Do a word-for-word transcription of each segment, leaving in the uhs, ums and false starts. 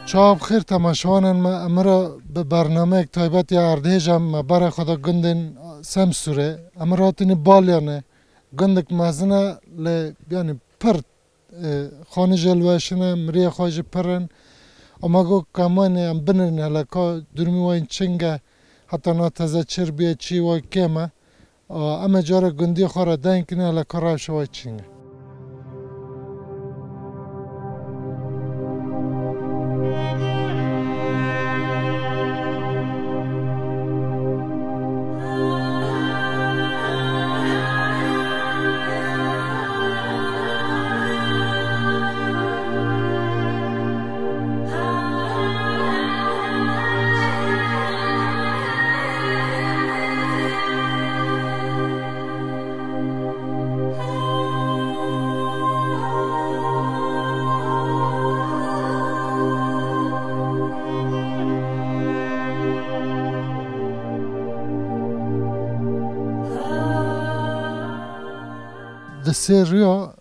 Çawa bi xêr temaşevanên me, emira bi bernameyek taybet ya erdhêj em me berê xwe da gundên Semsûrê. Emir hatinî Balyanê, gundek mezin e, lê, yanî, pir, e, xanî jê li weşin e, miriyê xwe jî pir in. Ama got, kemanê em binêrin hele ka durumê wan çing e, heta na teze çir bûye, çî wan kêm e. A, em ê cara gundî xwe re deng kin, hele ka rewşa wan çing e. Di Sêrûya,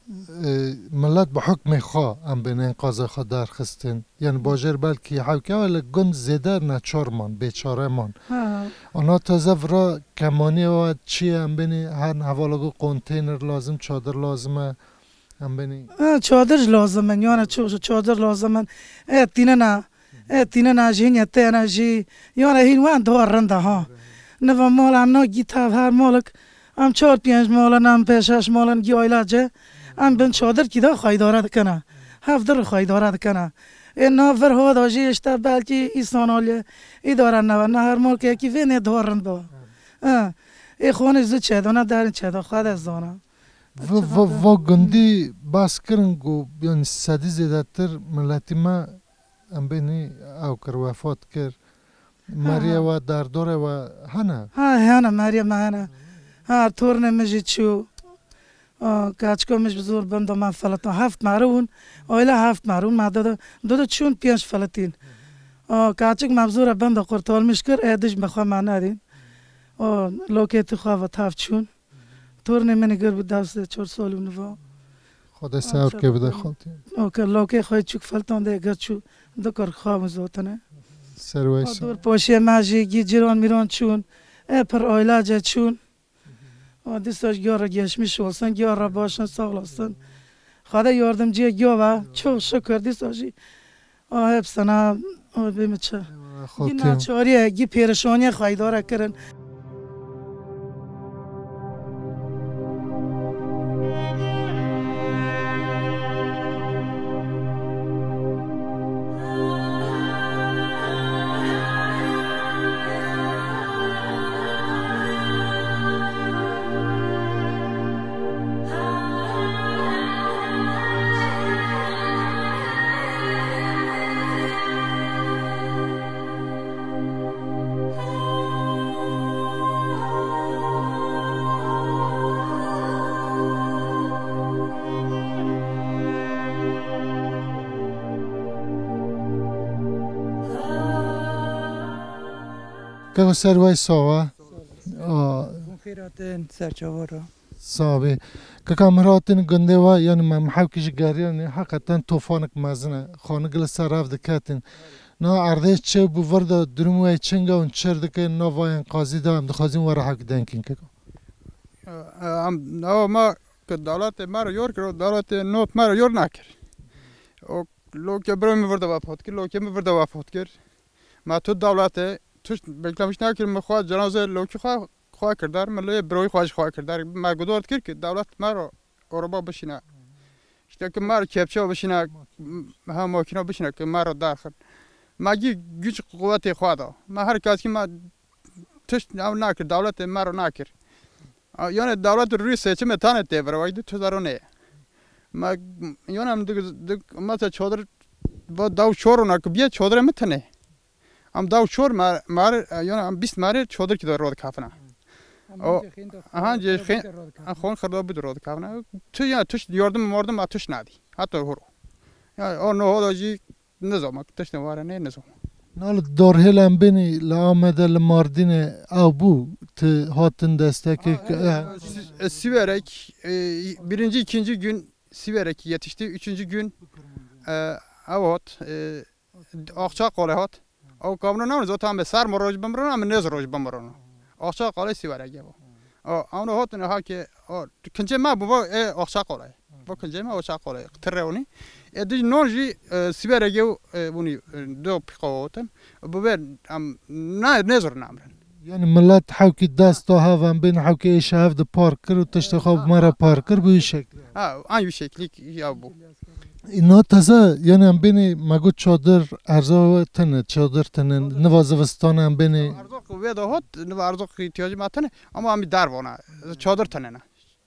e, milet bi hukmê xwe em bên enqaza xwe derxistin. Yani bajêr belkî hewke, wele gund zêde neçar man, bêçare man. Ha. Ana teze vira kemaniye we çi ye, em bênî her hevala got konteyner lazim, çadir lazim e, em bênî. Ha, çadir jî lazim in, yani çok çadir lazim in. E, tînena, e, tînena jî, hîn ye têne jî, yani hîn wen daha rind e ha. Niva mal em na gî tev her malek, em çar pênc mal in, em pênc şeş mal in, gî aylace, em bin çadir kî da xwe îdare dikene. Hevdir xwe îdare dikene. Ê na vir hava da jî işte belkî îsan aliyê îdare nebe. Na her malkekî vê nê daha rind bibe. Ha. Ê xwanê zû çêdana, derin çêda, xwe de zana. Va, va, va gundî behs kirin ku, yani, sedî zêdetir miletî me, em bênî ew kir, wefat kir. Ha, Meriye ha. We, derdorê we hene? Ha, hene, meriye me hene. Ha, tornê min jî çû. A, keçika min ji zor benda me felita. Heft merûn, aile heft merûn, me dede, dede çûn pênc felitîn. A, keçik me bi zor e benda qurtalmîş kir, ê dij me xwe me nedîn. A, lokê tu xwe ve tev çûn. Tornê min gir bi dest de çar sal û niva. Xwedê A, ser ke bide xaltî. O ke lokê xwe çûk feltan de gir çû, dikir xwe min zotine. Serweysa. A, dor poşê me jî, gî ciran miran çûn. E, pir ailece çûn. Û dîsa jî giya re geçmiş olsun, giya re baş in, sağ olasın. Xwedê yardımcıya giya ve, çok şükür dîsa jî. A, hepsine, a, bê min çi. Eyvallah, Gî xaltî. Naçariye, gî pêrişaniye xwe îdare kirin. Keko Serway sawa. Aa. Hûn xêr hatin, serçava re. Sawa bê. Kaka, em hatin gundê we, yanî me, me hewkî ji geriyanê, heqeten tofanek mezin e. Xanik li ser rev diketin. Na erdê çew bû vir de durum wê çing e, hûn çir dikin, na va enqazî de em dixwazin we re hewkî deng kin, keko. Em, ewa me, ke dewletê me re yor kir, o dewletê not me re yor nakir. O lokê birê min vir de vefat kir, lokê min vir de vefat kir. Me tu dewletê, tişt beklemiş nakir, min xwe cenazê lokî xwe, xwe kir der, min lê birayî xwe jî xwe kir der. Me guhdar dikir ki dewlet me re araba bişîne. İşte ki me re kepçe bişîne, ha makîna bişîne ki me re derxin. Me gî güç quwetê xwe da. Me her kes ki me tişt ew nakir, dewletê me re nakir. A, yani dewlet rûyê seçimê tane tê vir, wekî tu zero neye. Me, yani em dik, dik, mesela çadir, va daw çor ona ki biye çadirê min tine. Em daw çor mer, mer, yani em bîst merê çadir ki da rod kafina. Em O, önce xên de aha, xon, je xên, xon xırda bid rod kafina. Tu ya, tu yardım, yardım a tuş nadi. Hatta horo. Ya, o no, o da jî Nizam, tiştên ware ne nizam. Nal dorhêl em bênî li Amedê, li Mardînê ew bû, tu hatin destekê Ha, ke-, evet, e. Si-, e, Siverek, e, birinci, ikinci gün Siverek yetişti. Üçüncü gün, e, ew hat, e, Axça qolê hat. Ew kamro newne zaten be ser mi roj bimrona, min nêz roj bimrona. Axça qolê Sîweregê bû. O, ewno hatin ha ki, o, kincê me bû, e, Axça qolê. Bu kincê me Axça qolê. Tirre onî. E, dij non jî, e, Sîweregê û, e, bunî, e, do pîqa hatin. Bu be, em, ne, nêz rû namrin. Yani millet hewkî dest da hev, em bên hewkî êşa hev di par kir û tiştê xwe bi me re par kir, bi wî şeklî. Ha, an wî şeklî ya bû. Îna teze, yani em bênê me got çadir erza we tene, çadir tene, niva zivistan em bênê. Erzaq wê de hot, niva erzaq ihtiyacı me tene, ama em dervana, çadir tene ne.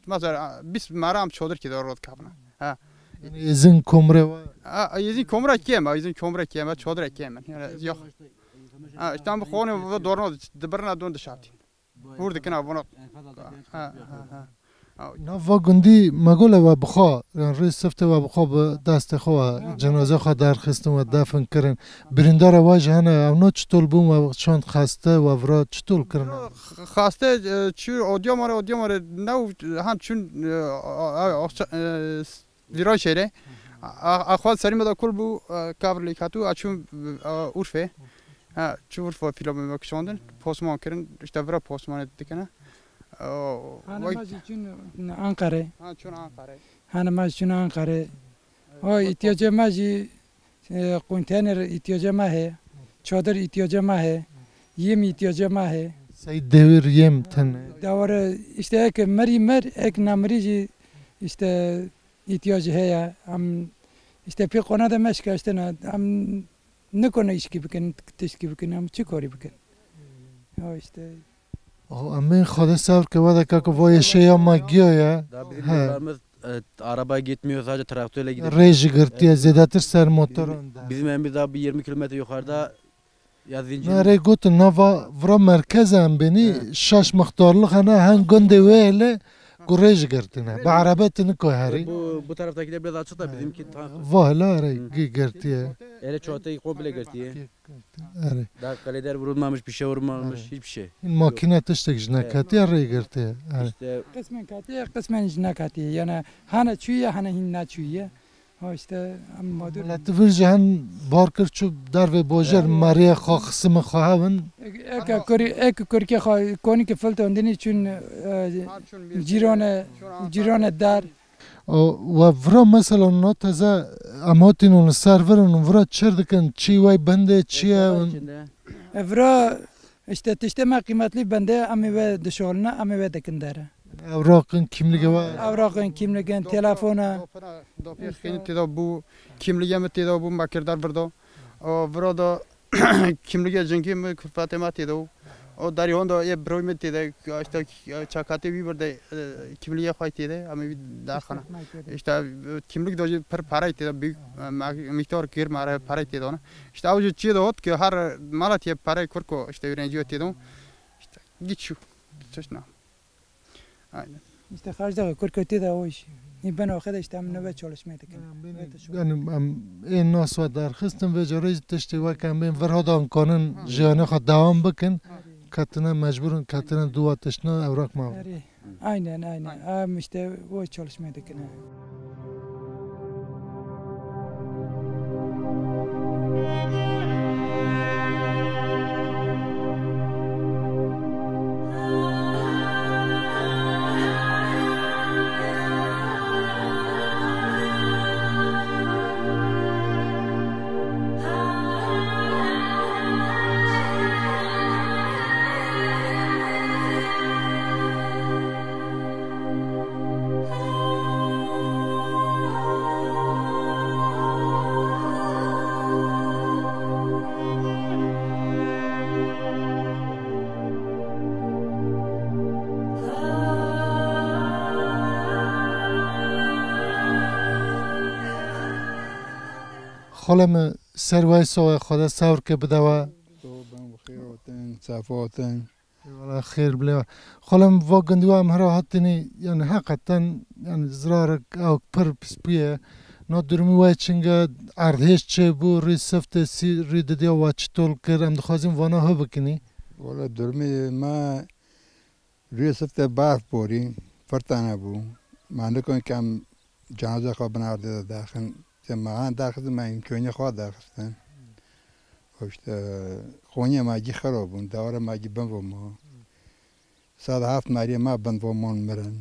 Mesela, bîst mera em çadir ki de rot kapna. Ha. Yani izin komre var. Ha, izin komre kiyem, izin komre kiyem, çadir kiyem. Yani yok. Ha, işte em xone ve dorno, dibirna don dişatin. Hûr dikin abona. Ha, ha, ha. Ha. Na va gundî me gole we bixwe, yani rê sifte we bixwe bi destê xwe we, cenaze xwe derxistin we defin kirin. Birîndara we jî hene, ew na çitol bûn we çand xeste we vira çitol kirin? Xeste, e, çû odya mare, odya mare, ne û han çûn, e, a, a, a, e, Vîran şêrê. A, a, xwe serî me de kul bû, e, kavr lêk hatû, a çûn, e, Urfê. Ha, çû Urfa fîla me kişandin, posman kirin, işte vira posmanê dikine. O, Hane vay- ma jî çûn Anqerê. Ha, çûn Anqerê. Hane ma jî çûn Anqerê. O, ihtiyacê ma jî, e, konteyner ihtiyacê ma heye. Çadir ihtiyacê ma heye. Yêm ihtiyacê ma heye. Sey devir yêm tene. Dawara işte ek merî mer, ek namirî jî işte ihtiyacı heye. Em işte pê qona de meşka işte ne, em nikone işkî bikin, tişkî bikin, em çi korî bikin? Ya işte. O, em bên Xwedê sebr ke, wede kaka, vo yeşeya ma giya ya. Da bizim He. yollarımız, e, araba gitmiyor, sadece traktörle gidiyor. Rêjî girtiye, zêdetir ser motoran de. Bizim evimiz daha bir yirmi kilometre yukarıda. Ya zincir. Me rê gotin nava vira merkez em bênî, He. şaş mixtarlix hene, hen gundê wê hele ku rêj girtine. Bi erebe tu nikoy herî. Bu, bu taraftakiler biraz açık da bizimki tam. Va hele erê Hı. gi-, girtiye. Hele çatıyı komple girtiye. Erê. Daha kaleder vurulmamış, bir şey vurulmamış, Erê. hiçbir şey. Hîn makine tiştek ji neketiye rê girtiye. Erê. İşte Qismen katiye, qismen ji nekatiye. Yani hane çûye, hane hîn neçûye. Ha işte, em mağdur. Millet vir jî hen bar kir çû dervê bajêr, Evet. meriyê xwe, xisimê xwe hewin. Ek, ek kurî, ek kurkê xwe konî ki filtondinî çûn, e, Ha, çûn bir cîrane, çûn cîrane dar. O, we vira mesela no teze em hatin û li ser vir û vira çir dikin, çi wey bendê, çi ye? E, vira işte tiştê me qîmetli bende, em ê ve dişolne, em ê ve dikin dere. Ewraqin, kimligê we? Ewraqin, kimligin, telefona. Dopina, dopê xînî têda bû, kimligê min têda bû, me kir der virdo. O, viro da kimligê cingî min, kulfetê me têda bû. O, derî honda yê biroy min têde, işte, çakatê wî birde, e, kimligê xwe têde, em ê wî derxine. İşte, e, kimlik de jî pir parey têde, büyük, e, me-, miktar kir me re parey têda ne. İşte, ew jî çiyê de hot ki her mala tiye parey kurko, işte, öğrenci têda. İşte, git şu, çeşna. Aynen. İşte xarcdaxê Kurketê de o iş. Nî ben o kadar işte em nöbet çalışmaya dikin. Yani, em, em, ê nas ve derxistin ve carê tiştê wek em bên virhadan kanin Ha. jiyanê xwe devam bikin. Ha. Ketine mecbur in, ketine duwa tiştine ewraq ma. Erê. Aynen, aynen. Aynen. Em işte o çalışmaya dikin. Xwele me ser wey sowe Xwede sewr ke bide we. Sowe ben bi xêr hatin, safa hatin. Eyvallah, xêr bilê we. Xwele me va gundî we em hira hatinî, yani heqeten, yani zirarek ew pir pispî ye. Na durumî we çinge erdhêj çêbû, rî siftê sî, rî didiya we çitol kir, em dixwazin vana hi bikinî. Wala durumî me Rûyê siftê berf borî, firtane bû. Me nikin kem cenaze xwe bin erdê de daxin. Te me han daxistin, me îmkanê xwe daxistin. Xweşte, Xonyê me gî xera bûn, dewara me gî bin ve ma. Sed heft meriyê me bin ve man mirin.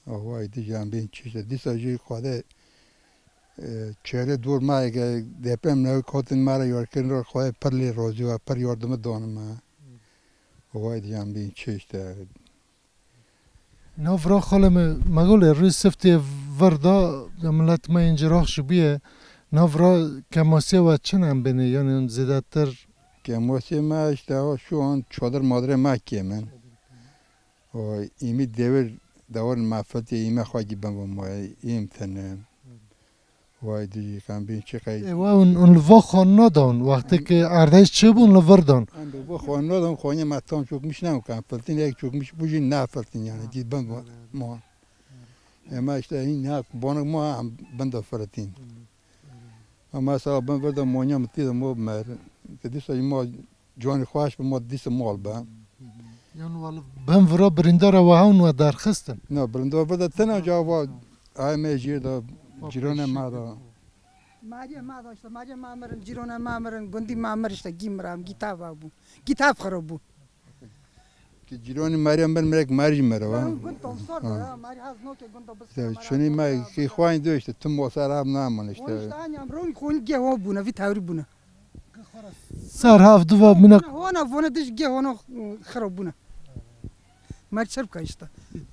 Away dijan bên çişte. Dîsa jî Xwedê, e, çêrê dor me ege deprem ne kotin me re yarkirin re Xwedê pir lê razî we, pir yardimi dane me. Away dijan bên çişte. Nav ra xalê me, me gulê rû siftê vir da, ya millet me yên cirax jî bûye. Nav ra kemasiya we çin em bênê, yanî hûn zêdetir? Kemasiya me işte ha şu an çadir madirê me kêm in. O îmî devir, devir me filtê îmê xwe gî bin ve ma, êm tene. Vay dijî, kan bin çi qey. E, wa hûn, hûn li va xwe nadan, wextê ki erdhej çêbûn li vir dan. Em bi va xwe nadan, xwe ma tam çokmiş ne kan, filtin ek çokmiş bu jî ne filtin yani, gî bin va-, ma. Ema işte hin ne bonak ma em bin da filtin. Ama mesela bin vir da monya mi tî da mo mer. Ki dîsa ma Canî xweş bi, ma dîsa mal be. Yan wali bin vira birîndara we hewn we derxistin? Na, birîndar vir de tena ca va, ay me jî da, cîranê me da. Mariya me da işte, Mariya me mirin, cîranê me mirin, gundî me mir işte, gî miram, gî tava bû. Gî tav xirab bû. Ki cîranî Mariya mir, mirek Mariya jî mir va. Gund tomsor da, Mariya haz noke gunda bis. Şunî me ki xweyn diyor işte, tüm o ser ev naman işte. O işte anyam ron xun ge ho bûne, vî tawrî bûne. Ser hevdu ve minak. Hona vona dij ge hona xirab bûne. Mer çirka işte.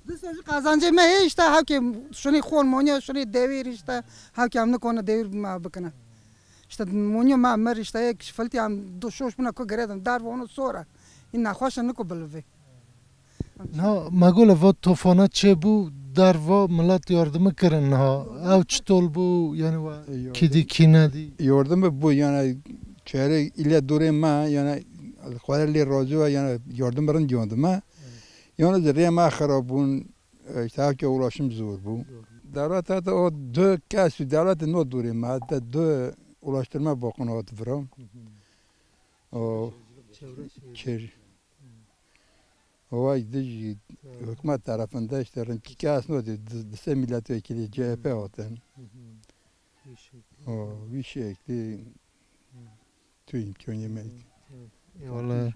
Disa jî qazancê me hê işte, hewkê şunê xon monyo, şunê dewîr işte, hewkê em nikone dewîr me bikine. İşte monyo me mer işte, yek filtî em do şoş bûne ku girêdin, derve hona sora. Hîn nexweş e, niko bilivê. Na, me gole va tofana çêbû, derva milet yardimi kirin niha. Ew çitol bû, yani we Yardım- kîdî kî nedî? Yardim bû, yani çare ile dorê me, yani Xwedê lê razî we, yani yardim rind yandime. Yani rê me xirab bûn, işte hevke ulaşım zor bû. Dewleta da o du kes, dewleta no dorê me, hatta du ulaştırma bakın hat vira. O çevre şey. Çer. Havay dij hikûmet tarafında işte rinkî kes nodî, di-, di se milletvekili C H P hatin. Hı hı. Vî şeklî. O, vî şeklî tu imkanê me. Eyvallah.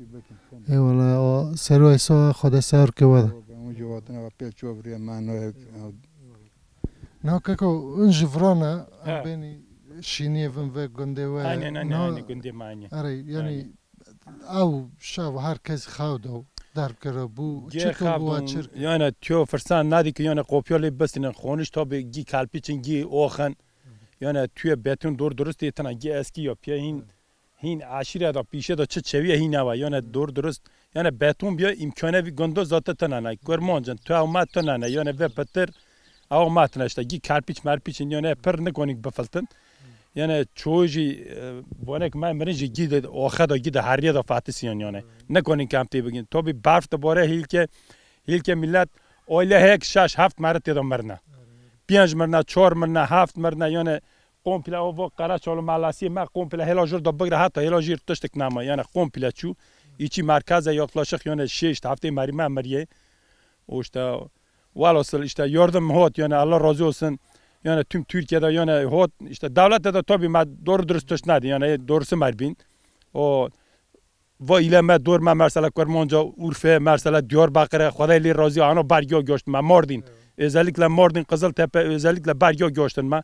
Eyvallah. O serway so Xwedê ser ke wada. O, ben o civatına pêl ço viriye mano. Na keko, un ji virana em beni şîniyê vin ve gundê we. Aynen, aynen, aynen, gundê me, aynen. Erê, yani Ew şev her kes xew da derkira bû, çi to bû, çirk. Yani tüyo fırsat nadi ki yani kopya lê bistinin, xoniş tabi gî kelpiçin, gî oxin. Yani tüye betun dor durust tena gî eski ya piye hin, hin aşire da pişe da çi çeviye hin ava. Yani dor durust. Yani betun biya imkane bir gundo zaten tena ne. Kurmancın, tu ew ma tena ne. Yani ve petir, ew ma tena işte gî kelpiç merpiçin yani pir nikonik bifiltin. Yani çoğu jî, e, bonek me mirin jî gî de, oxe de, gî de heriye de fatisiyan yani. Nekonin kem tê bigin. Tabi berf de bore hilke, hilke millet aile hek şeş heft meri tê de mirine. Pênc mirine, çar mirine, heft mirine yani komple o vo Karaçoğlu mahallesi me komple hela jir de bigre hatta hela jir tiştik nama yani komple çu. İçi merkeze yaklaşık yani şeş heftê meri me miriye. O işte Velhasil işte yardım hot yani Allah razı olsun. Yani tüm Türkiye'de yani hot işte devlette de tabii me doğru dürüst tişt nedi yani doğrusu merbin. O va ile me dor me mersela Kurmanca, Urfe, mersela Diyarbakır'a, Xwedê lê razî ano bergiya göçtün me Mardin. Özellikle Mardin, Kızıltepe, özellikle bergiya göçtün me.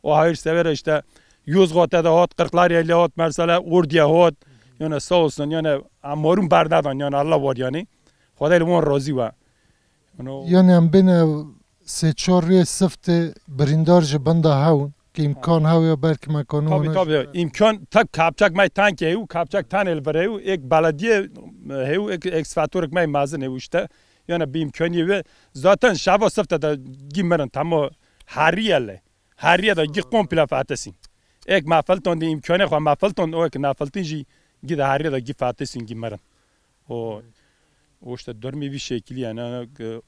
O hayır severe işte Yozgat'e de hot, Kırklareli'ye hot, mersela Urdiye hot. Yani sağ olsun yani em marûm bernedan yani Allah var yani. Xwedê li wan razî we. Yanî em bêne sê çar rê siftê birîndar ji bin de hewn, ki îmkan hew ya belkî me kanû Tabii, tabii. İmkan tek kapçak me tanke hew, kapçak tane li vir hew, ek belediye hew, ek, ek sfatorik me mezin hew işte. Yani bi imkanî ve zaten şeva sifte de gî mirin temo heriye le. Heriye de gî komple fatesî. Ek mafilton de imkanê xwe mafilton, o ek nafiltin jî gî de heriye de gî fatesî gî mirin. O, o işte durumê vî şekilî yani, e,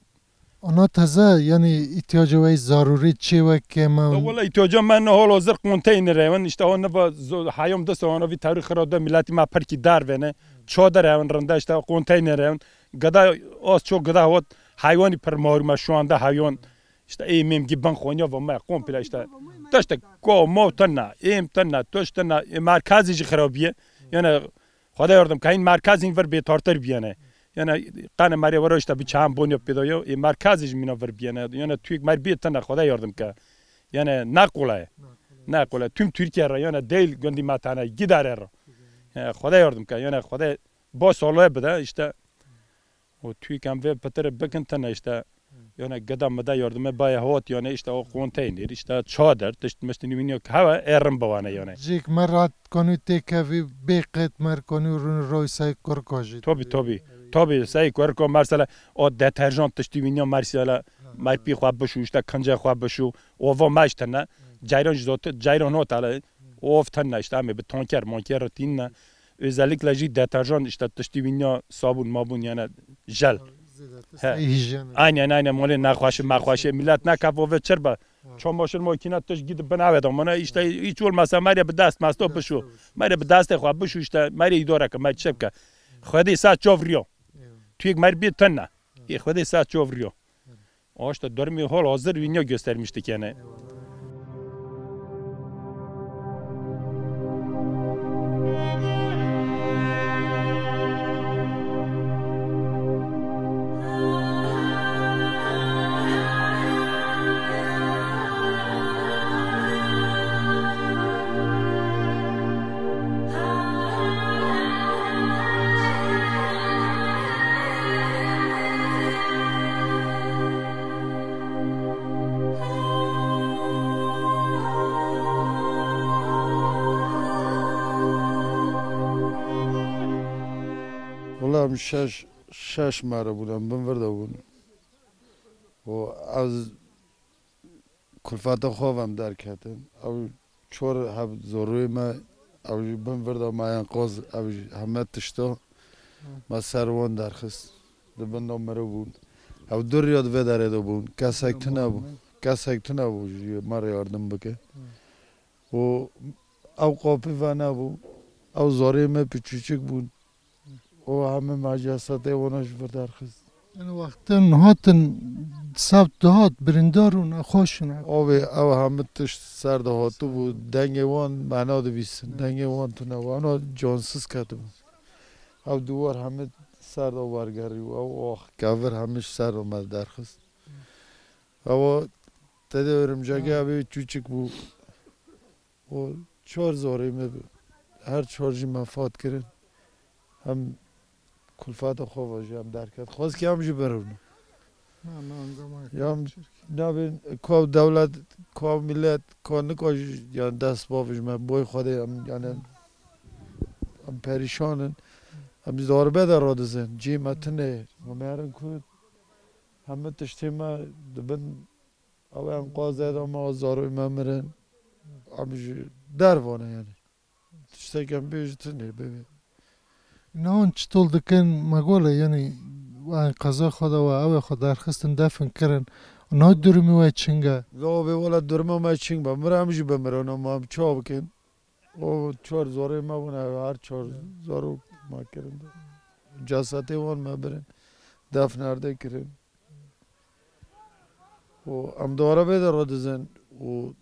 Ana teze, yani ihtiyacê we zarûrî çê we kêm e? Ya wala ihtiyaca me ne hol hazır konteyner evin, işte o ne va zo-, hayom dest ona vî tarîx xira de milletî me pirkî dar vene, çadir evin rinde, işte konteyner evin, gada az çok gada hot hayvanî pir mağrûm e şu anda hayvan, işte ê mêm gî bin Konya va me komple işte, tiştek ko mo tena, êm tena, tuş tena, e, merkezî jî xirabiye. Yani Xwedê yardim ke, hîn merkez hîn vir bêtartir biyene. Yani qane merê were işte bi çahan bonyo pêda yo, ê merkez jî mîna vir biyene. Yani TÜİK mer bê tine, Xwedê yardim ke. Yani ne kolay. Ne kolay. Tüm Türkiye re, yani değil gundî me tane, gidare re. Yani Xwedê yardim ke. Yani Xwedê bo saloye bide işte. O TÜİK em vê pitire bikin tine işte. Yani geda meda yardime baye hot yani işte o konteyner, işte çadir, tişt mişt nî wînyo ke hewe ê rin biwane yani. Cik me rahat konû têkevî bê qet mer konû rûn roy say kurko jî. Tabii, tabii. Tabii, say kurko mesela o deterjan tiştî wînyo mersiyala, mer pî xwe bişû, işte kincê xwe bişû, ova me işte ne. Ceyran jî zot, ceyran hot hele. Of tine işte em ê bi tanker manker re tînine. Özellikle jî deterjan işte tiştî wînyo sabun mabun yani jel. Zêde He. Hijyen. Aynen, aynen, malê nexweşi mexweşi millet nekef ove çirbe. Çamaşır makine tişt gidip bin eve de mana işte hiç olmasa merya bi dest mesto bişû. Merya bi destê xwe bişû işte merya idare ke, mer çep ke. Xwedê sa çov riyo. TÜİK mer bê tine. Ê Xwedê sa çov riyo. Aşta durumê hol hazır wînyo göstermiştik yani. Wela em şeş, şeş mere bûn, em bin vir de bûn. Û ez kulfeta xwe ve em derketin. Ew çor heb zorûyê me, ew ji bin vir de me enqaz, ew ji heme tişta me ser wan derxist. Di bin de miriv bûn. Ew du riya di vê derê de bûn. Kesek tune bû. Kesek tune bû ji me re yardim bike. Û ew qapî venebû. Ew zarê me piçûçik bûn. Û hemî me cesetê wana ji vir derxist. Em wextin hatin, sewt dihat, birîndar û nexweş û ne- Avê ew hemî tişt ser de hatibû, dengê wan me nadibîsin, dengê wan tune bû. Wana cansiz ketibû. Ew diwar hemî ser de wergerî û ew ax kevir hemî ji ser de me derxist. Ewa tedê örümcegê evê çûçik bû. O çar zarê me bi. Her çar jî me fat kirin. Em kulfeta xwe ve jî em derket. Xwezkî em jî birevne. Na, na, em zaman Ya em çirkî. Nabên ku dewlet, ku millet, ku nika jî, yani dest bav ji me, boy Xwedê em, yani em perîşan in. Em zarbe de radizin. Cî me tune ye. Em herin ku hemî tiştê me dibin. Ew enqazê de ma zarûyê me mirin. Em ji derve ne yani. Tiştek em bê ji tune bibê. Nihan çitol dikin me gole, yani enqaza xwe de we, ew ê xwe derxistin, defin kirin. Niha durumê we çing e? Ve o bê wela durumê me çing be. Mira em jî bimirin, ama em çawa bikin? O çar zarê me bûne, her çar zarok me kirin. Cesetê wan me birin. Def nerde kirin. Û em di arabê de radizin û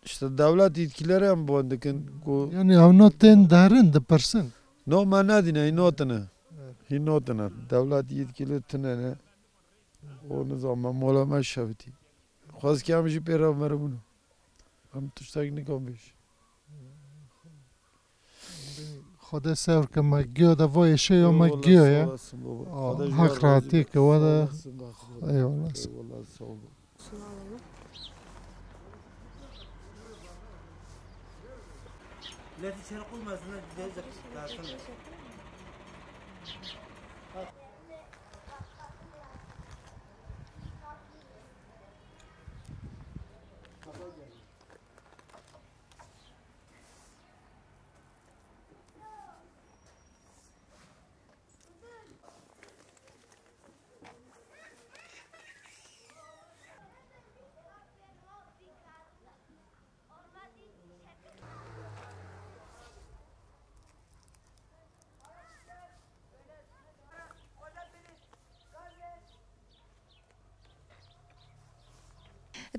işte dewlet yetkilileri em ban dikin ku Yani ew no tên derin dipirsin. No me nedîne, hîn notine. Evet. Hîn notine. Dewlet yetkili tune ne. O nizam me mola me şevitî. Xwezkî em jî pê re meribûne. Em tiştek nikan bêj. Xwedê sewr ke me giyo de vo êşe yo me giyo ye. Eyvallah, sağ olasın baba. Aa, Xwedê ji hak we razî be. Rahatî ke we de. Sağ olasın, bak. Eyvallah. Eyvallah, sağ ol. Millet içeri koymasınlar, güzelce kalsın.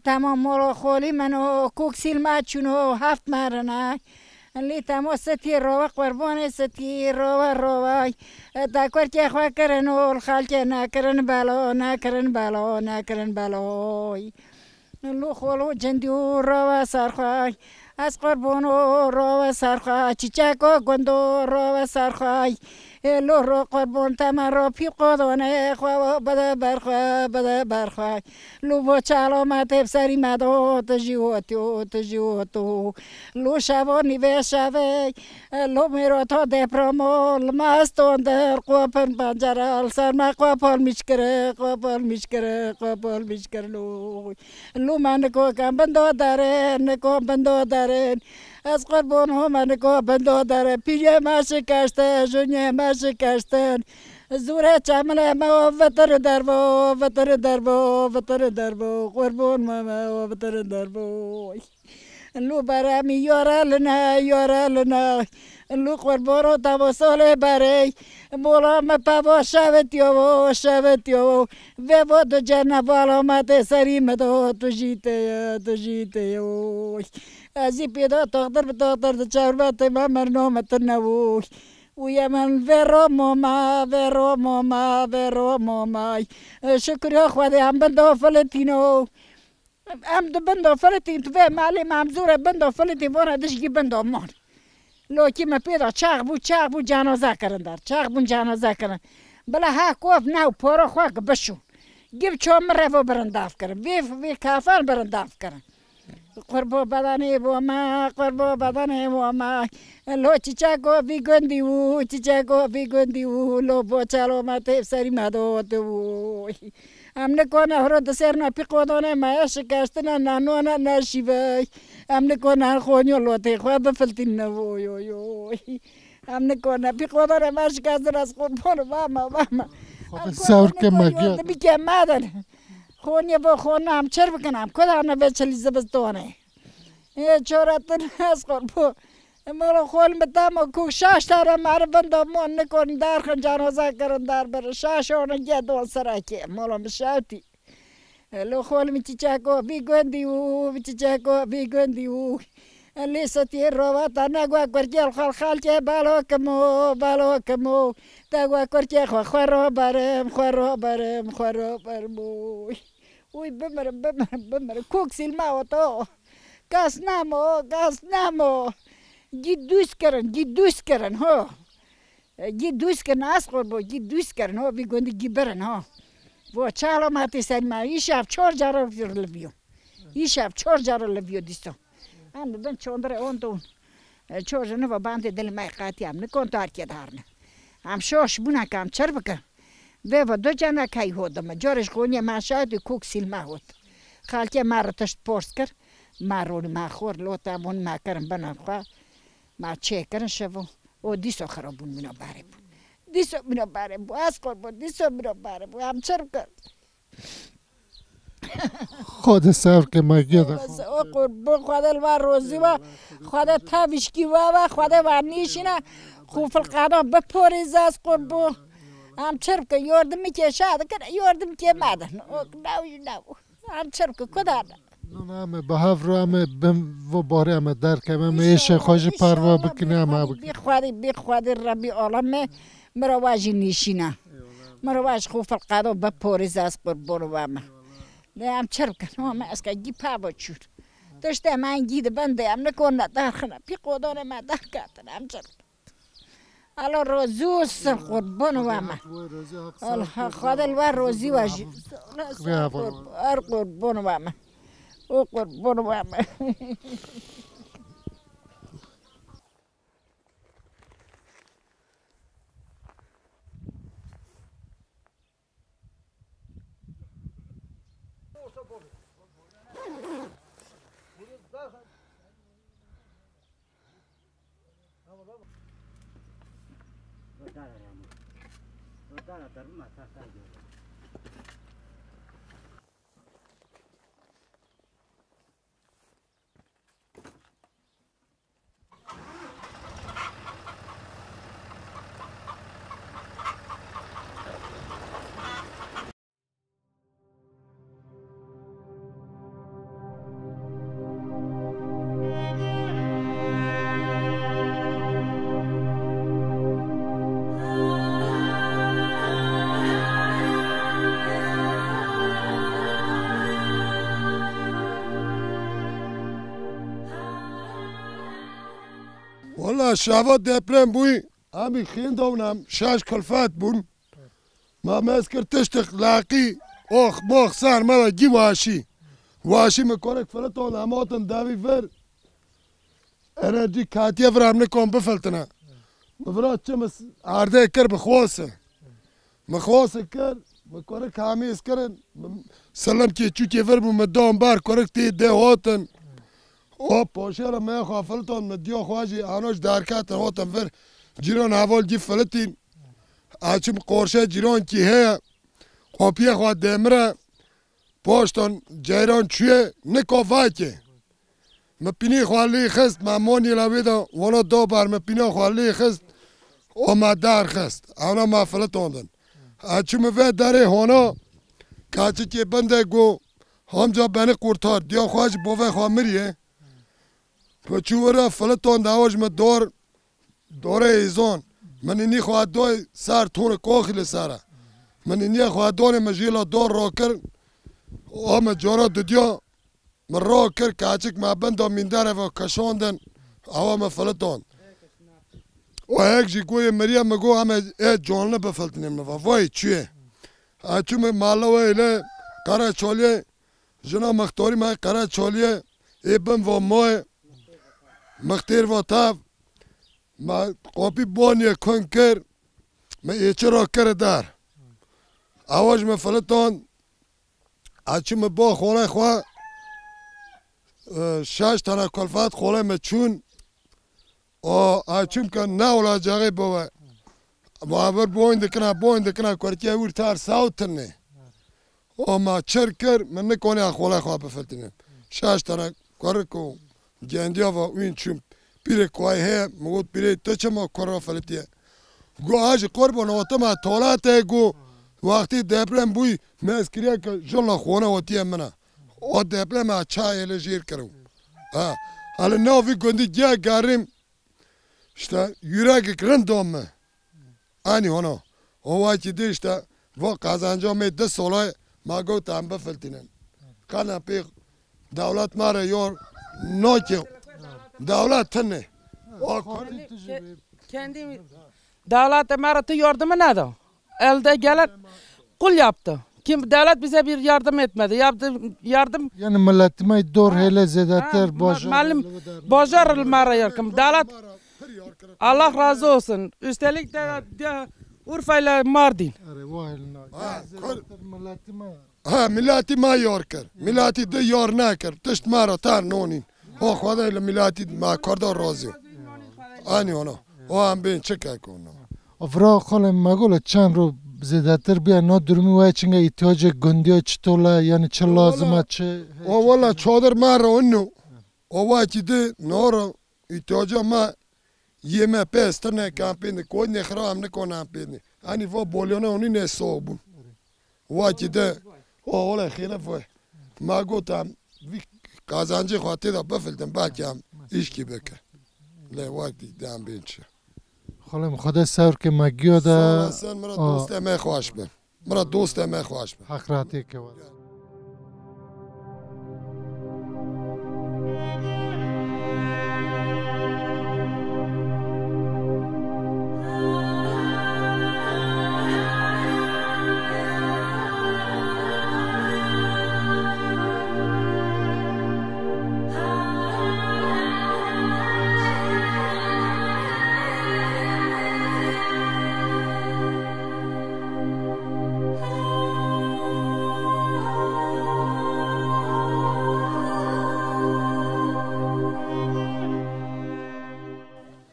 Tamam, moro xolî min o, koksîl me çûn o, heft me rine. Lî temo sitî rova qurbonê sitî rova rovay. Te kurkê xwe kirin û li xalkê nekirin belo, nekirin belo, nekirin beloy. Lu xol û cindî û rova serxway. Ez qurbon û rova serxway. Çiçek û gund û rova serxway. Ê lu ro qurbon teme ro pî qodonê xwe û bide berxwe, bide berxwe. Lu bo çalo me tê serî me do, tu jî û tu, tu jî û tu. Lu şevo nîvê şevê, lu mêro to depromo, li me stondir, qopin pencere, li ser me qopol mişkiri, qopol mişkiri, qopol mişkir lu. Lu me niko kem bindo derin, niko bindo derin. Ez qurbon ho me niko bindo derin. Pîrê me şikeştin, junê me şikeştin. Zûrê çemilê me o vitir derbo, vitir derbo, vitir derbo. Qurbon me me o vitir derbo. Lu beremî yore line, yore line. Lu qurboro tavo solê berê. Bola me pavo şevitiyo, şevitiyo. Vevo do cene vala me tê serî me do, tu jî tê ye, tu jî tê ye. Oy. Ez jî pê de toxtir bi toxtir di çewr me tê me merno me tine oy. Û ye min vero moma, vero moma, vero moma. Şukriya Xwedê em bin do filitîno. Em di bin do filitîn tu vê malê me em zûre bin do filitîn vona dişgî bin do mon. Lokî me pê de çax bû, çax bû canoza kirin der. Çax bûn canoza kirin. Bila ha kof new poro xwe ki bişû. Gib ço min revo birindav kirin. Vê, vê kafan birindav kirin. Qurbo bedenê bo me, qurbo bedenê bo me. Lo çiçeko vî gundî û, çiçeko vî gundî û, lo boçelo me tê serî me do tu. Em nikone hiro di ser ne pîqodonê me ye şikeştine ne none ne şîvey. Em nikone her xonyo lotê xwe bifiltîn ne oy oy oy. Em nikone pîqodonê me şikeştine ez qurbon va me va me. Xwedê sewr ke me giya. Bike me de. Xonye bo xona em çir bikin em. Kuda ne ve çilî zibistone. Ê çoretin ez qurbo. Mala xol mi dema ku şaş tare meriv bin de mon nikon derxin canoza kirin der bir. Şaş onu gedon sereki. Mala mi şevtî. Lo xol mi çiçeko vî gundî û, çiçeko vî gundî û. Lê setiyê rovata ne gwe kurkê xal xalkê balo kimo, balo kimo. Te gwe kurkê xwe xwe ro berim, xwe ro berim, xwe ro berim. Oy. Uy bimirim, bimirim, bimirim. Kok silma oto. Kas namo, kas namo. Gî dûs kirin, gî dûs kirin ho. E, gî dûs kirin, ez qurbo, gî dûs kirin ho, vî gundî gî birin ho. Vo çalo ma tê ser me, îşev çor cara livîyo. Îşev çor cara livîyo dîso. Em dibin çondire on don. E, çor jinivo bandê dilê me qatî em nikon tarkê darne. Em şoş bûna kam çir bikin. Vêva do cana kay hodime. Carê ji xoniyê me şahidî kok sîlme hot. Xalkê me re tişt pors kir. Me ronî me xor lota bûn me kirin bina xwe. Me çêkirin şevo. O dîso xirabûn mîna berê bû. Dîso mîna berê bû. Ez qurbo dîso mîna berê bû. Em çir kir. Xwedê sewr ke me giya de. O qurbo Xwedê li we rozî we. Xwedê tevişkî we we. Xwedê we nîşîne. Xûfilqano biporîze ez qurbo. Em çir bikin, yordimî kê şa dikin, yordimî kê me din. O, new, new. Em çir bikin, kuda ne? Nûn em ê bi hev re em ê bin vo barê em ê derkevin, em ê êşê xwe jî perwa bikin, em ê bikin. Bi xwedî, bi xwedî Rebî alem e, mira we jî nîşîne. Mira we ji xûfilqado biporîze ez qurbon we me. Lê em çir bikin, wa me eske gî pavo çûr. Tiştê me gî di bin de em nikon ne derxine. Pî qodonê me derketin, em çir bikin. Alo rozî û sir qurbon we me. Xwedê li we rozî we jî. Her qurbon we me. O qurbon we me. Şava deprem bûyî, em ê xênda û em şaş kulfet bûn. Ma mez kir tiştik laqî, ox mox sar me ve gî waşî. Waşî min korek filiton, em hatin devî vir. Enerjî katiye vir, em nikon bifiltine. Min vira çi min s-, erdê kir bi xwase. Min xwase kir, min korek hamîz kirin. Min silimkê çûkê vir bû, min dan ber, korek tê dê hatin. O poşera me xwe filiton, min diya xwe jî ano ji derketin hatin vir. Cîran heval cî filitîn. Açim qorşe cîrankî heye. Qopiye xwe demire. Paştan ceyran çûye, nika vake. Me pînê xwe lê xist, me monî la wê de wala da ber, me pîna xwe lê xist. O me derxist. Ewna me filitandin. Ez çûme vê derê hona, keçikê bin de got, hamca beni qurtar, diya xwe ji bovê xwe miriye. Ku çû wira filitand, ewa ji me dor, dorê êzan. Min înî xwe doy ser tûr koxî li ser e. Min înî xwe donê, min jî la dor rakir. A me cara didiya, min rakir, keçik me bin da mînderê ve keşandin. Ewa me filitand. O yek jî goyê miriye, min got, em ê canli bifiltinê, min va, vay çûye. Ez çûme mala wê li Qereçoliyê, jina mixtarî me Qereçoliyê, ê bin va mayê, mixtêr va tev, me qopî baniye kun kir, me êçi ra kir der. Ewa ji me filitan, ez çûme ba xolê xwe, e, şeş tane kulfet xolê me çûn, O, a çimka ne olacağı baba. Ma vir boyun dikina, boyun dikina, kurtiye wir tar saw tine. O ma çer kir, min nikone a xolay xwa bifiltine. Şaş tane kurik û gendiya va wîn çûm. Pîrê kuay heye, mi got, pîrê, tu çima kura filitiye? Go, a ji qurban otuma tolate go, wextî deprem bûy, me ez kiriye ke jilla xone otiye mina. O deprem a çayê li jêr kiro. Ha, hali navî gundî giya garim, işte yüregik rind o me. Ani hono. O vakî de işte, vo qazanca me di solay ma got em bifiltînin. Kana pê dewlet ma re yor nokê. Dewlet tine. O Kendi, ke-, kendi devlet me re tu yardımı ne da? Elde gelen kul yaptı. Kim, devlet bize bir yardım etmedi. Yardım, yardım Yani milletime dor Ha, hele ha, zedeter ma-, bajar. Malim, bajar mara yardım. Devlet Allah razı olsun. Üstelik de, de Urfa ile Mardin. Are vay eline. Ha, zedeter milletime. Ha, milletî ma yar kir. Milletî de yar nekir. Tişt ma ra tar nonîn. Ha, Xwedê li milletî ma karda razî. Anî ona. O em bên çi kek ona. Vira xalê me gole çend ro zêdetir bîya, na durumî we çinge îhtiyacê gundiya çi tole, yani çi lazim e, çi? O wala çadir ma ra unu. O vakî de nora îhtiyaca ma yê me pê stirne kampêne, koy nexra em nikona em pêne. Hani va bolyana onî ne soğuk bun. Vakî de o ola xêref we. Ma got em vî qazancê xwe tê de bifiltin, belkî em îşkî bike. Lê wextî de em bên çi. Xalem, Xwedê sewr ke me giyo de. Sağ olasın, mira dostê me xweş bin. Mira dostê me xweş bin. Heq rahatê ke we.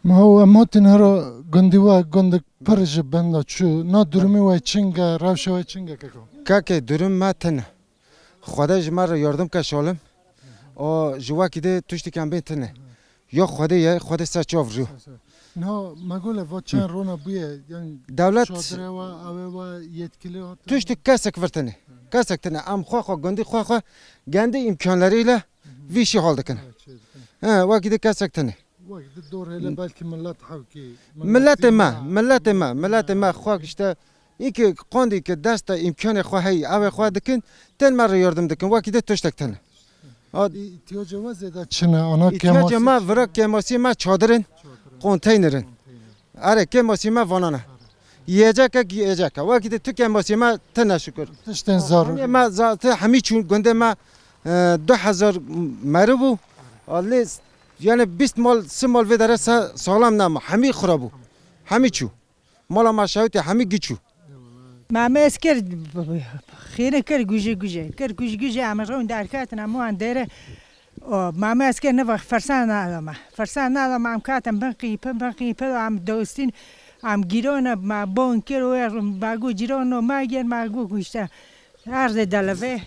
Ma ew em hatin hera gundî we, gundik pir ji benda çû. Na durumê we çinge, rewşa we çinge keko? Kekê, durum me tine. Xwedê ji me re yardim ke şalim. O ji wekî dê tuştî kem bên tine. Ya Xwedê ye, Xwedê ser çav rû. Niha me gole va çend rona bûye, yani Dewlet çadire we, ewe we yetkili hatin? Tuştî kesek vir tine. Kesek tine. Em xwe xwe, gundî xwe xwe, kendi imkanlarıyla vî işi hal dikin. Evet, şey dikin. He, wekî dê kesek tine. Wek di dor hele belkî millet hewkî. Milletê me, milletê me, milletê me xwe işte, îkê qandî ke dest de îmkanê xwe heyî, ew ê xwe dikin, tên me re yardim dikin, wekî dê tiştek tene. A, Îhtiyacê we zêde çi ne? Ana îhtiyacê kemasî me, çi? Vira kemasî me çadir in. Çadir. Konteynerin. Erê, kêmasî me vanan e. Yiyecek e, yiyecek e. Wekî de tu kêmasî me tine şükür. Tiştên zarûrî. Hemî me za-, te hemî çûn gundê me, e, du hezar meriv bû. Alê, yani bîst mal, si mal vê dere se-, sağlam nema. Hemî xira bû. Hemî çû. Mala me şewitê hemî giçû. Mame Esker xêrin kir guje guje. Kir guje guje, em rewin derketin, em wan dere. O, Mame Esker ne vaxt fersan nada me. Fersan nada me, em katin bin qîpin, bin qîpin, em dostîn, em gîrona, me bon kir, o, me gu cîrono, me gel, me gu kuşte. Erdê deleve.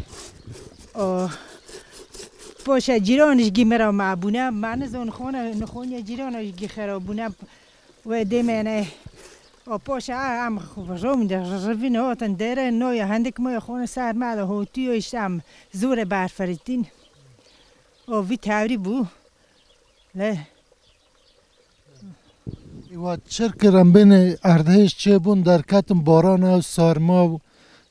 O, poşe cîron ji gî me re me bûne, me nizon xone, nixoniye cîron ji gî xera bûne. Wê demê ne. O poşa a, em rom de rivîn hotin dere, noya hendik moya xone ser me de hotiyo, işte em zûre berferîtîn. O vî tewrî bû. Le. Îwa çir kir em bêne erdhêj çêbûn, derketin baran ew sarma û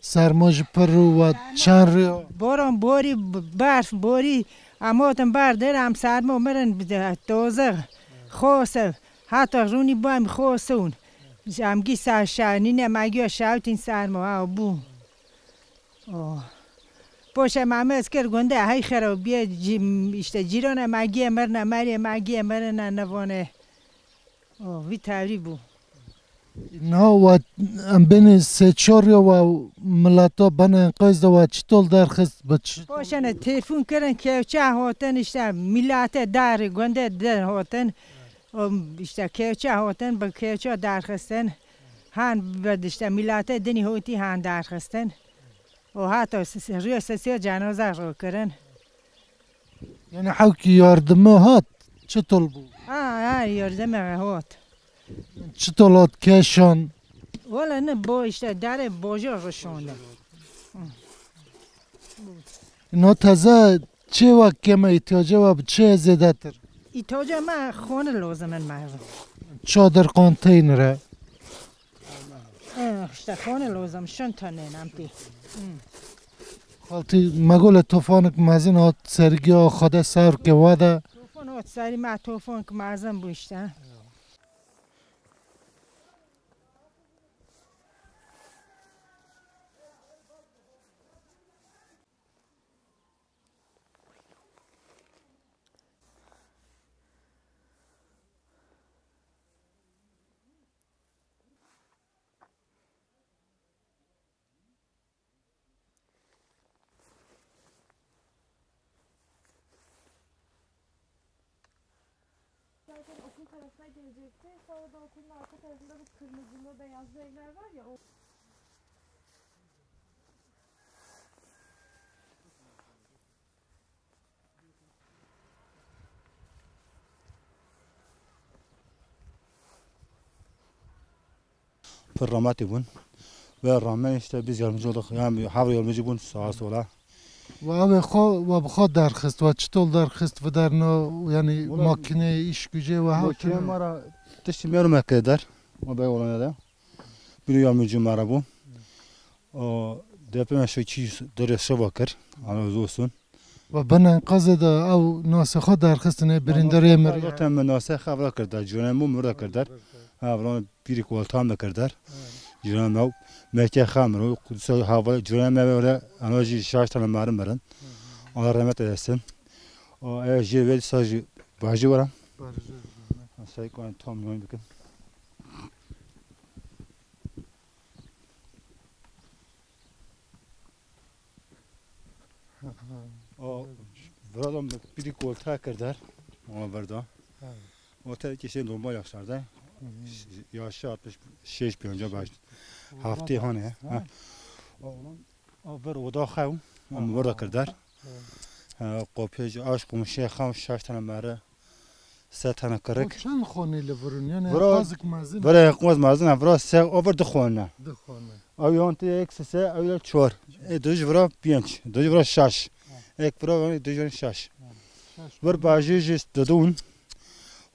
serma ji pir û we çend rê. Boran borî, b-, berf borî, em hotin ber der, em sermo mirin bi de-, tozix, xose, heta rûnî bû em xose hûn. Em gî sa şa-, nîne me giya şewtîn sermo, ha bû. Oh. Poşe me mez kir gunde, hey xerobiye, cî-, işte cîrone me giye mirine, merê me giye mirine, nivone. Oh, vî tewrî bû. Niha we em bênê sê çar ya we mileta bena enqez de we çi tol derxist bi çi? Poşene telefon kirin, kevçe hotin, işte milate dar, gunde der hotin. O, işte kevçe hotin, bi kevçe derxistin. Han bi işte milate dinî hotî han derxistin. O hato s-, s-, riyo sesiyo cenaza ro kirin. Yani hewkî yardime hat, çi tol bû? Ha, ha, yardime hat. Çi tol hat keşan? Wala ne bo işte dare bojo rişonde. No teze çê we keme îhtiyacê we bi çi ye zêdetir? Îhtiyacê me xone lozim in me. Çadir, konteynere. Eh, işte xone lozim, şun tane nampi. Xaltî me gole tofanik mezin hat sergiya xwe de serke we de. Tofan hat seri me, tofanik mezin bû işte. Zaten okul tarafına gelecekti. Sonra da okulun arka tarafında bu kırmızılı, beyazlı evler var ya, o Pir rametî bûn. Ve rağmen işte biz yardımcı olduk. Yani hev re yardımcı bûn sağa sola. Ve ev ê xwe, we bi xwe derxist, we çi tol derxist, vi derna, yani Wala makîneyê, îş gücê we hev makîne tune? Ma ra tiştî mêro me kir der. O bey olana da. Bîro yardımcı me ra bû. O D P me şu çî derê şeva kir. Allah razı olsun. Ve bin enkazê de ew nasê xwe derxistine, birînderê mir. Zaten min nasê xwe evra kir der, cîranê min mir de kir der. Ha, evra pîrî kolta me kir der. Cîranê me, meke xwe mir, qudsa hava, cîranê me ve, ana jî şaş tane meri mirin. Allah rahmet eylesin. O, e, jê ve sa jî bajî were. Sayık tam yoğun bikin. O, vira da pîrî kolta kir der. Ona verda. Ha. O te kişi normal yaşlarda. Hı hı. Yaşı altmış şeş, pênca beş. Haftê hane. Ha. O, o ver oda xew. Ama verda kir der. Ha. Ha, kopya aş komşuya xew şaş tane meri. Se tane kirik. O çend xanê li vir in? Yani Vira, qazik mezin. Vira qaz mezin, vira se, o vir du xane. Du xane. Ew yan te yek se, ew ya çar. E, du ji vira pênc, du ji vira şeş. Ha. Ek vira yani du ji vira şeş. Ha. Şeş. Vir bajî jî didûn.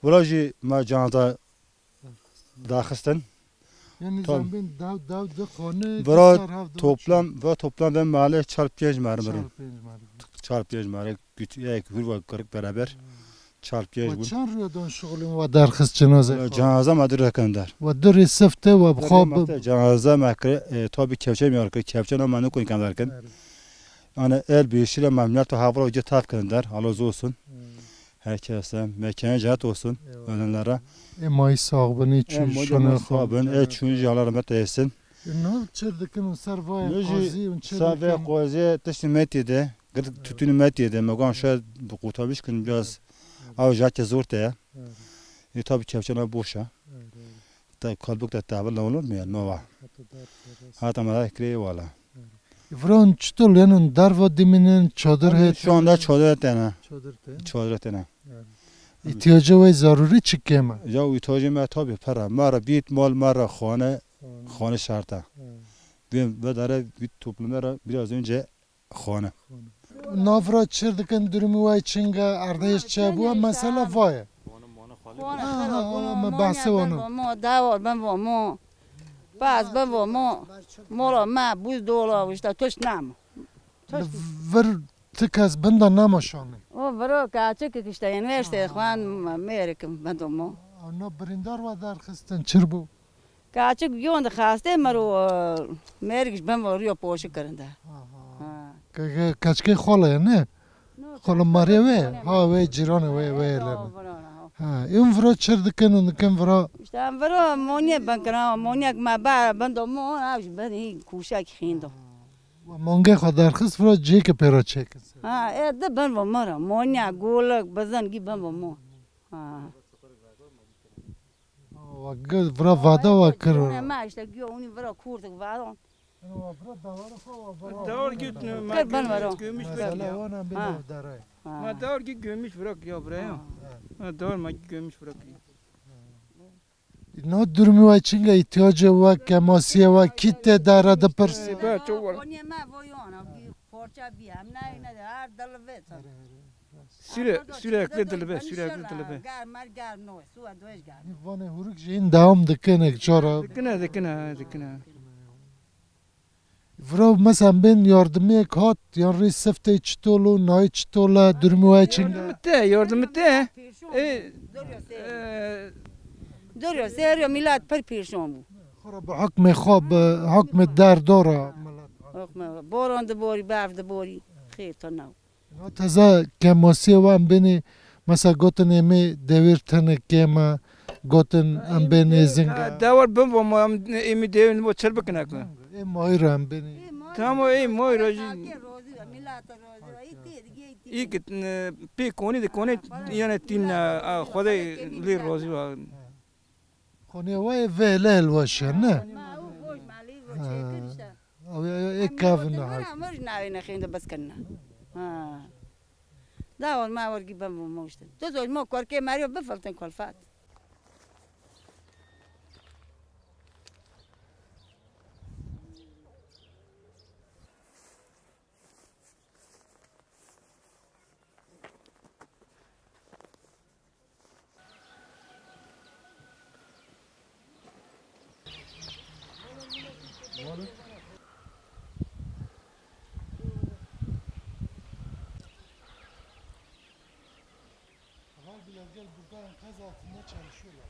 Vira jî me canda daxistin. Yani Tam. zembin dew, dew du xane, Vira du sar hev du toplam, vira toplam ve male çar pênc meri mirin. Çar pênc meri. Çar pênc meri, güt, ek hür ve kirik beraber. Hmm. çar pênc bûn. Çend rûyê don şixulîn we derxist cenazeyê xwe? Cenaze me du rûyê kirin der. We du rûyê sifte we bi xwe bi- Cenaze me kir, e, tabî kepçe me kir, kepçe na me nikun kem derkin. Yani el bir işiyle memnuniyet ve havra hoca taf kirin der. Allah razı olsun. Herkese mekânı cennet olsun. Eyvallah. Ölenlere. E, mayî sax bin, e, çû şûne xwe bin, e, çûn ji Allah rahmet eylesin. E, nav çir dikin û ser vayê qazî û çir dikin. Ser vayê qazî tiştî metî de, gir tütünü metî de, me gon şe bi qutabiş kin biraz av jake zor te ya. E, tabi kepçe na boş a. Te kalbuk te tabi ne olur mu ya, nova. Hata me da kirê wala. Vira hûn çito lênin derva dimînin, çadir hê? Şu anda çadir tene. Çadir tene. Çadir tene. Yani. İhtiyacı ve zaruri çi keme? Ya ihtiyacı me tabi para. Mara bit mal, mara xane, xane şarta. Ve, ve dare bir toplumlara biraz önce xane. Navra çir dikin, durumî wê çinga, erdhêj çi bû, mesela vayê. Xwana xera, me behsê wan. Mo, dawar ben vo mo. Paz ben vo mo. Mola me buz dola işte toş nam. Vir ti kes bin de nema şanê. O viro kaçik işte üniversite xwan mêrikim ben do mo. Ana birîndar we derxistin çir bû? Kaçik yon dixwastê mero, e, mêrik ji bin ve rûya poşik kirin de. Aha. Ha. Ke-, ke-, keçikê xala ye, ne? No, xala Mariye wê? Ha, wê cîranê wê, wê lene. Ha, em vira çir dikin û dikin vira. İşte em vira monye bin kirin, monyek me ba bin do mo, ev ji bin hî kuşek xîn do. We mangê xwe derxist vira cihêke pê re çêkin. Ha, e, di bin ve mara, monya, golik, bizin gî bin ve mo. Ha. Wa gir, vira vada wa kir. Ene ma işte giyo uni vira kurdik vadon. Ene wa vira dawar xo wa vira. Dawar git ne, ma. Kir ben varo. Gömüş bırak ya. Mesela wana bin. Ha. Dara. Ha. Ma dawar git gömüş bırak ya buraya. Ha. Ha, dawar ma git gömüş bırak. Na durumî we çinga, îhtiyacê we, kemasiyê we, kî tê dara dipirsî? Be, çok var. Konya ma voyona, bir parça bir, em ne, ne de, her dili ve. Süre-, sürekli dili be, sürekli dili be. Gar mer gar no, suwa doj gar. Vanê hûrik jî hîn dewam dikin, ek cara. Dikine, dikine, dikine. Vira mesela bên yardimiyek hat, yan rê siftê çitol û nayê çitol e, durumî we çinga? Yardımı te, yardımı te. E, e, Doriyo, seriyo milat pir pêşon bû. Xora bi hukmê xwe, bi hukmê derdora milat. Hukmê, boron diborî, berf diborî, xêr to nav. No teze kemasiyê wan bênî, mesela gotin êmê dewêr tene kêm e, gotin em bênê zing e. Ha, dewar bin bo ma em êmê dewêr bo çer bikine ku. Ê mayî re em bênî. Tamam, ê mayî re jî. Î ki, e, pê konî de konê yene tîn, e, e, Xwedê lê rozî wa. Xonê we vê lê hilweşe, ne? Ma û xoj malî ro çêtir işte. Ew ê, ê kevin ha. Mira moj navê nexênde bes kirine. Ha. Da ol ma wergî ben bu mo işte. Tu zoj mo korkê Mario bifiltin kolfat. Hal bile gel burada enkaz altında çalışıyorlar.